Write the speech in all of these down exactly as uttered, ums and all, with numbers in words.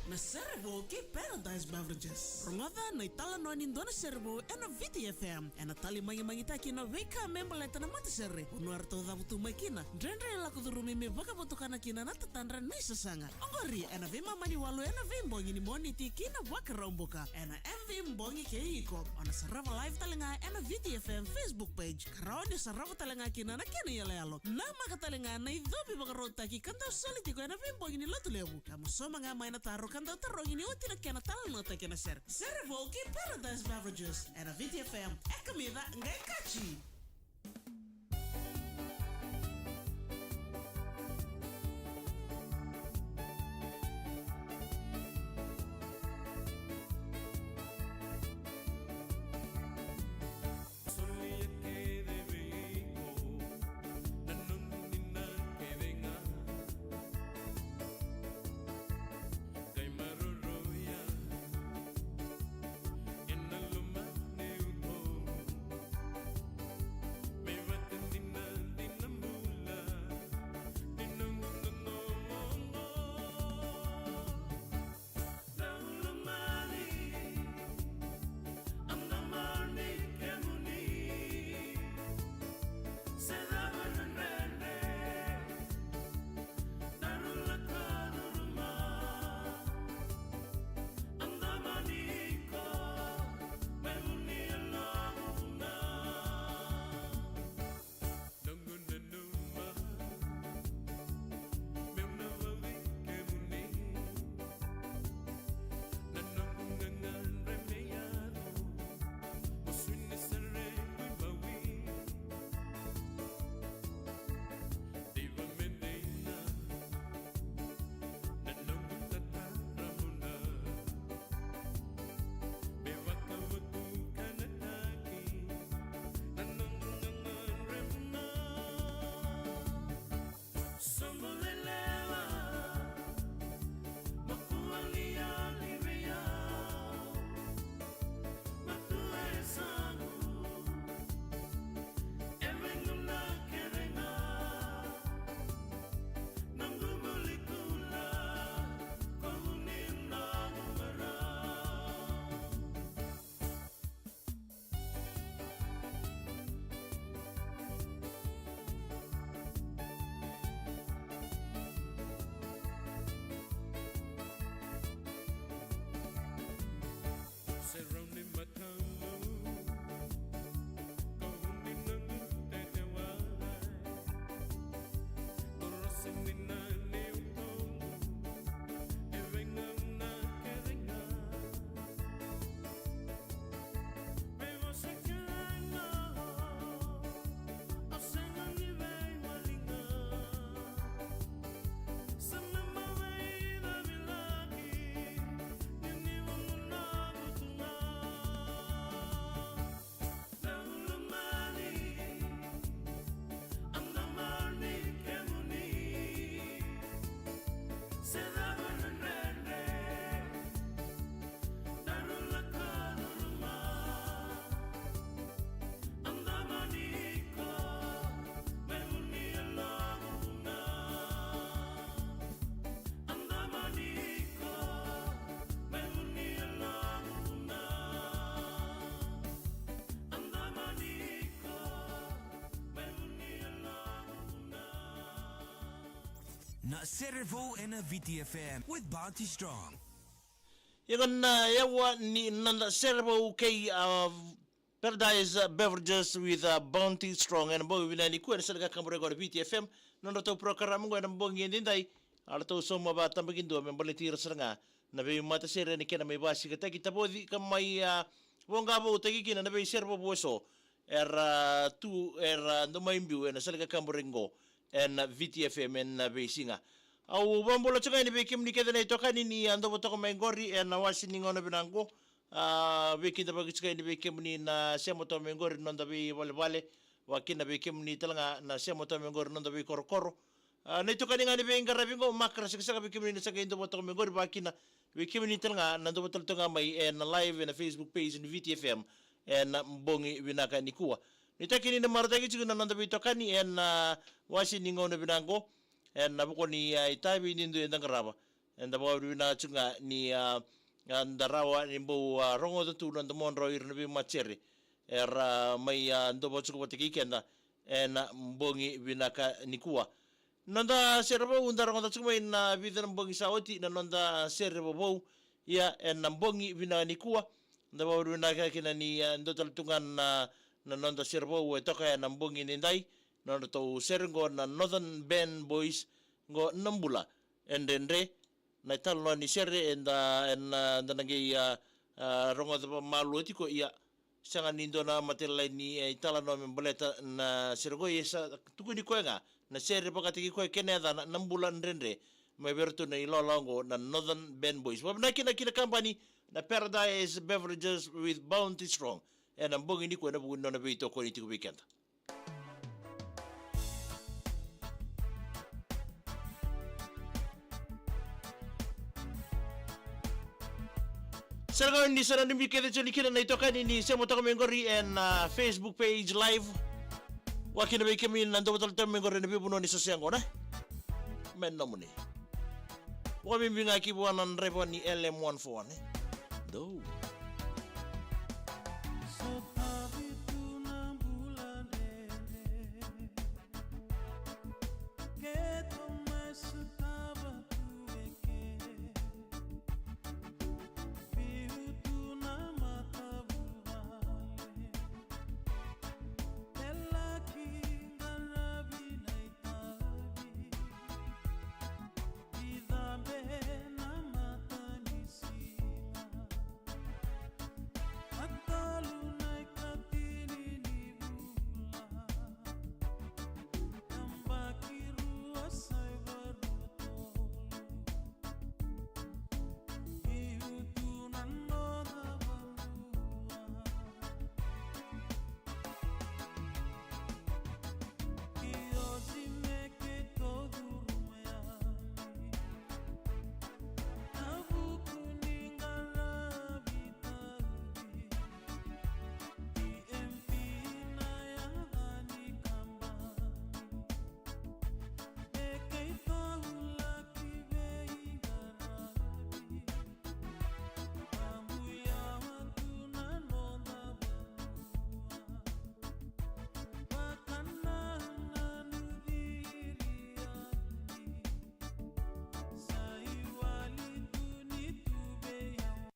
Na sere vou kei Paradise Beverages. Rogoca na italanoa ni dua na sere vou ena V T F M. Ena tali magimagitaki na veika me baleta na matasere. Vanua eratou cavutu mai kina. Dredre e lako curumi me vakavotukana kina na tatadra ni sasaga. Oqori ena veimama ni walu ena veibogi ni Moniti ki na Vakaraubuka. Ena M V Bogi kei iko. O na sarava live tale ga ena V T F M Facebook page. Ka rawa ni o sarava tale ga kina na kena iyaloyalo. Namaka tale ga na icovi vakarautaki ka dau soli tiko ena veibogi ni Lotulevu. Ka mo sauma ga mai na taro ka dau tarogi ni oti na kena talanoataki na sere. Sere vou kei Paradise Beverages ena V T F M. E kamica qai kaci. Na sere vou ena V T F M with Bounty Strong. Ia qo na yawa ni noda sere vou kei, uh, Paradise, uh, Beverages with, uh, Bounty Strong. Ena bogi vinaka nikua ena sala ka kabureko na V T F M. Nodratou porokaramu qo ena bogi edaidai. A ratou sauma vakatabakidua me baleti ira sara ga na veimatasere ni kena mai vakasikataki tavoci ka mai, a, voqavoutaki kina na veisere vou eso era tu, era dau mai biu ena sala ka kabureko ena V T F M ena veisiga. Au vakabula tiko ga yani vei kemuni kece na itokani ni a dau votoka mai qori ena wase ni gauna vinaka qo. A, veikidavaki tiko yani vei kemuni na sema toka mai qori na noda veivalevale, vakakina vei kemuni tale ga na sema toka mai qori na noda veikorokoro. A, na itokani ga ni veiqaravi qo, makare sekaseka vei kemuni na sa qai dau votoka mai qori, vakakina vei kemuni tale ga na dau votoka tale toka ga mai ena live ena Facebook page ni V T F M ena bogi vinaka nikua. Ni taki ni na marautaki tiko na noda veitokani ena wase ni gauna vinaka qo, ena vuku ni a itavi ni dui eda qarava. Eda vakavinavinaka tiko ga ni a, a da rawa ni bau a rogoca tu na domodrau ira na veimatasere era mai a dova tiko vata kei keda ena bogi vinaka nikua. Noda sere vou da rogoca tiko mai na vica na bogi sa oti na noda sere vovou. Ia ena bogi vinaka nikua da vakavinavinaka kina ni a dua tale tu ga na, na noda sere vou e toka ena bogi nidai. Nodratou sere qo na Northern Band Boys qo na bula e dredre. Na italanoa ni sere eda, eda na qai a, a, rogoca vakamalua tiko ia. Sega ni dua na matailalai ni e italanoa me baleta na sere qo ia sa tukuni koya ga na sere vakataki koya kena yacana na bula dredre. Mai vei iratou na ilawalawa qo na Northern Band Boys. Vakavinavinaka kina ki na kabani na Paradise Beverages with Bounty Strong ena bogi nikua ena vuku ni nona veitokoni tiko vei keda. Sa na gauna ni sa na nanumi kece tiko ni kina na itokani ni sema toka mai qori ena, ah, Facebook page live. Vakakina vei kemuni na dou vatalitali mai qori ena veivanua ni sosea qo, ne? Me nomuni. Vakabibi ga ki vua na draiva ni L M one four one, e? Dou. Sotavi tu na bula dredre. Keitou mai sotava tu vei kemuni. Biu tu na matavuvale. E laki qaravi na itavi. Ni cabe na matanisiga. Matalu na ikatini ni vula. Yabaki rua saiva rua tolu. Biu tu na noda vanua. Kiosi me keitou curuma yani. Na vuku ni qaravi tavi. Ni M P na yaca ni kabani. E keitou laki veiqaravi. Tabu yawa tu na noda vanua. Vaka na nanu ciri yani. Sa iwali tu ni tu vei au.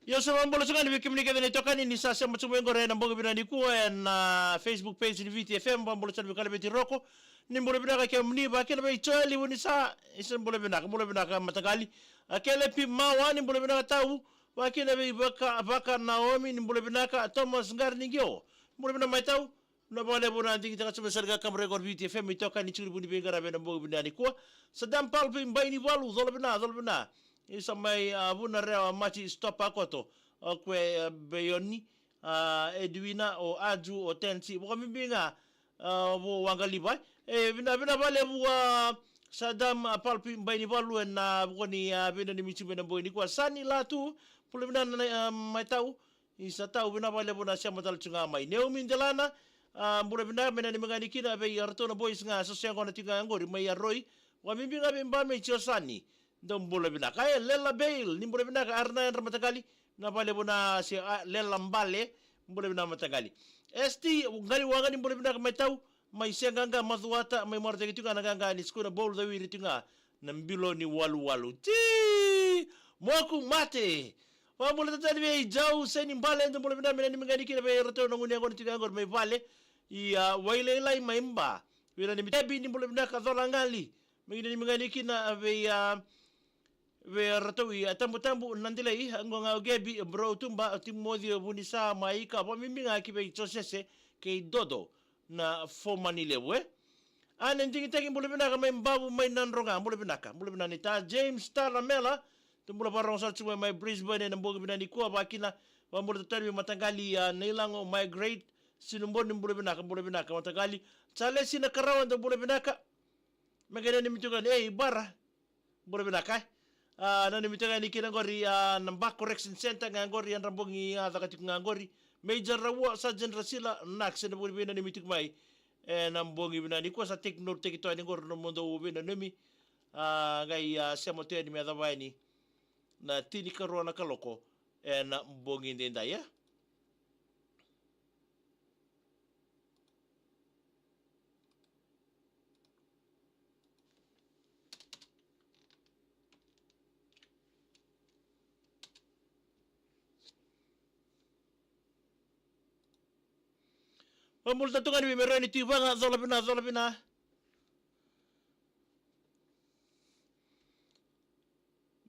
Io, sa vakabula tiko ga yani vei kemuni kece na itokani ni sa sema tiko mai qori ena bogi vinaka nikua ena, ah, Facebook page ni Viti F M, vakabula tiko yani vei Kalaveti Roko. Ni bula vinaka kemuni, vakakina vei Joeli Vunisa, isa bula vinaka, bula vinaka mataqali. A Kelepi Mawa, ni bula vinaka tau, vakakina vei Vaka, Vaka Naomi, ni bula vinaka, Thomas Qarnigio, bula vinaka mai tau. Na vakalevu na digitaka tiko mai sara ga kabureko Viti F M, itokani tiko ni vuni veiqaravi ena bogi vinaka nikua. Sadam Palpi Bainivalu, cola vina, cola vina. Isa mai, ah, Vunarewa, Mati Stopa Koto, o Kue, ah, Beioni, ah, Edwina, o Aju, o Tensi, vakabibi ga, ah, vo Waqaliva. E, vina, vina vakalevu, ah, Sadam, ah, Palpi Bainivalu ena, ah, vuku ni, ah, veinanumi tiko mai ena bogi nikua. Sani Latu, bula vina na, ah, mai tau. Isa tau, vinaka vakalevu na sema tale tiko ga mai. Naomi Delana, ah, bula vinaka, me nanumi ga yani kina vei iratou na boys ga, so se gona tiko ga qori mai Aroi. Vakabibi ga vei Ba me Jiosani. Dou bula vinaka. E, Lela Bail, ni bula vinaka, Arana Yadra mataqali. Vinaka vakalevu na se, ah, Lela Bale, bula vinaka mataqali. S T Qaliwaqa, ni bula vinaka mai tau, mai Seaqaqa, Macuata, mai marautaki tiko ga na qaqa ni Sukuna Bowl, cawiri tiko ga na bilo ni waluwalu. Ti! Moku mate! Vakabula tale yani vei Jau Seni Bale, dou bula vinaka, me nanumi ga yani kina vei iratou na gunu yaqona tiko ga qori mai vale. Ia, Wailailai mai Ba. Vei nanumi Tebi, ni bula vinaka, Cola Qali. Me nanumi ga yani kina vei, ah, vei iratou i, ah, Tabutabu, Nadilei, qo ga o Gebi, Bro Tuba, Timoci, Vunisa, Maika, vakabibi ga ki vei Josese kei Dodo na fomani levu, e. A, na digitaki, bula vinaka mai Bavu, mai Nadroga, bula vinaka, bula vinaka ni ta James Talamela, tu bula vakarogo sara tiko mai, mai Brisbane ena bogi vinaka nikua, vakakina, vakabula tale vei mataqali, ah, Nailago, Margaret Sinuboni, bula vinaka, bula vinaka mataqali. Charles Sinakarawa, dou bula vinaka. Me qai nanumi tiko ga yani, ei, Bara. Bula vinaka, e. A, nanumi tiko ga yani kina qori, a, na Ba Correction Center ga qori, yadra bogi a caka tiko ga qori. Major Raua, Sergeant Rasila, Nax, ena vuku ni veinanumi tiko mai. Ena bogi vinaka nikua sa take note tiko yani qori nomudou veinanumi. A, qai, a, sema tu yani me yacova yani na tinikarua na kaloko ena bogi edaidai, e. Vabula tale tu ga yani vei Meroni Tivaga, cola vina, cola vina.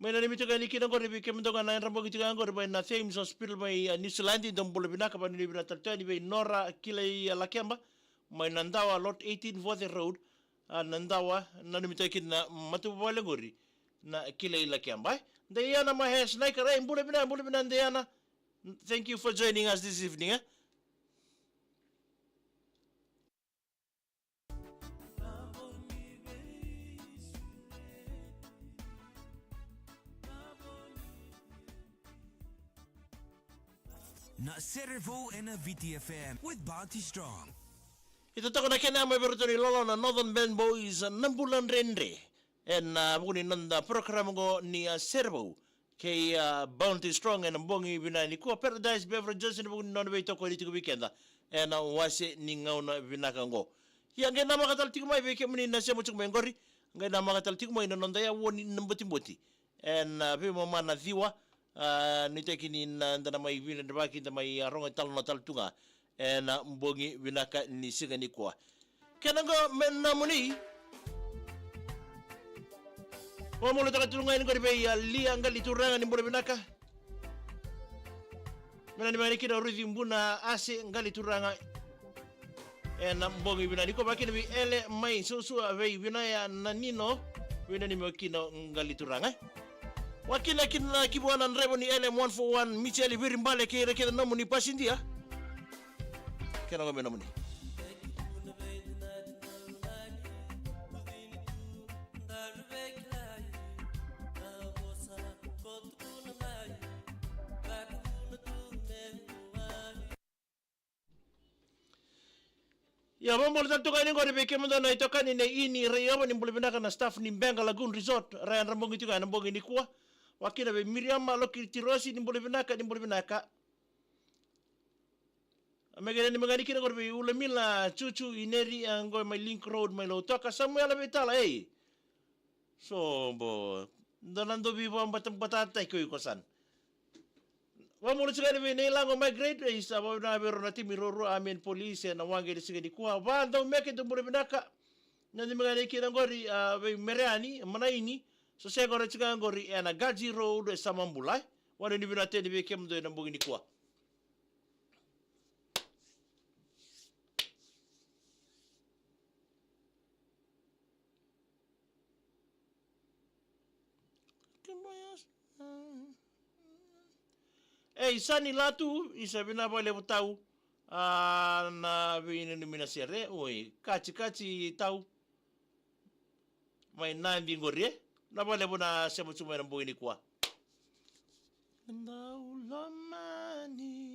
Mai nanumi tiko yani kina qori vei kemudou ga na yadra bogi tiko ga qori mai na Thames Hospital mai, a, New Zealand, dou bula vinaka, vakanuinui vinaka tale tu yani vei Nora Kilai, a, Lakeba mai na Dawa, Lot eighteen Vothe Road, a, na Dawa, nanumi tiko kina na matavuvale qori na Kilai Lakeba, e. Diana Mahes Naika, e, bula vinaka, bula vinaka Diana. Thank you for joining us this evening, e. Na Serevou ena V T F M with Bounty Strong. Ita toka na kena mai vei iratou ni lolo na Northern Band Boys, na Bula Dredre. Ena, a, vuku ni noda program qo ni, a, Serevou kei, a, Bounty Strong ena bogi vinaka nikua, Paradise Beverages, ena vuku ni nona veitokoni tiko vei keda ena wase ni gauna vinaka qo. Ia qai namaka tale tiko mai vei kemuni na sema tiko mai qori, qai namaka tale tiko mai na noda yavu ni na botiboti ena, a, veimama na ciwa, a, nuitaki ni na da na mai vinadavaki, da mai, a, rogo italanoa tale tu ga ena bogi vinaka ni siga nikua. Kena qo me nomuni. Vakamuritaka tiko ga yani qori vei, a, Lia Qalituraga, ni bula vinaka. Me nanumi yani kina Ruci Buna Ase Qalituraga ena bogi vinaka nikua, vakakina vei Ele mai Suasua, vei Vinaya Nanino, veinanumi kina Qalituraga. Vakakina kina na kivuana draiva ni L M one four one, Michele Viribale kei ira kece na nomuni pasidia. Kena qo me nomuni. Ia, vabula tale tu ga yani qori vei kemudou na itokani nei Ini Raiova, ni bula vinaka, na staff ni Beqa Lagoon Resort, ra yadra bogi tiko ena bogi nikua. Vakakina vei Miriama Lokitirosi, ni bula vinaka, ni bula vinaka. A, me kena ni me gani kina qori vei Ulamila Chuchu Ineri, a, qo mai Link Road mai Lautoka, Samuela Veitala, ei. Sobo. Dou na dau veivakabatabatatataki o iko sara. Vakamuritaka yani vei Nei Lago Margaret, e, sa vakavinavinaka vei rau na timi ruarua, Amen Police, ena waqa ni siga nikua. Vadaumeke, dou bula vinaka. Na timi ga ni kina qori, a, vei Mereani Manaini, sa sega ora tiko qori ena Gaji Road, e Samabula. Vakanuinui vinaka tu yani vei kemudou ena bogi nikua. Ei, Sani Latu, isa vinaka vakalevu tau. A, na veinanumi na sere, oi, Katikati tau. Mai Nadi qori, e. Vinaka vakalevu na sema tu mai ena bogi nikua. Dau lomani.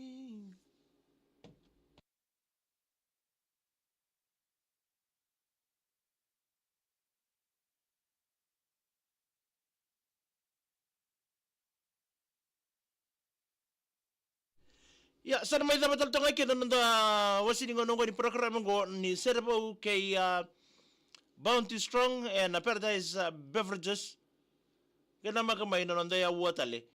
Ia, sa na mai cava tale toka ga kina na noda wase ni gauna oqo ni program oqo ni Serevou kei, a, Bounty Strong ena Paradise, a, Beverages. Qai namaka mai na noda yavu tale.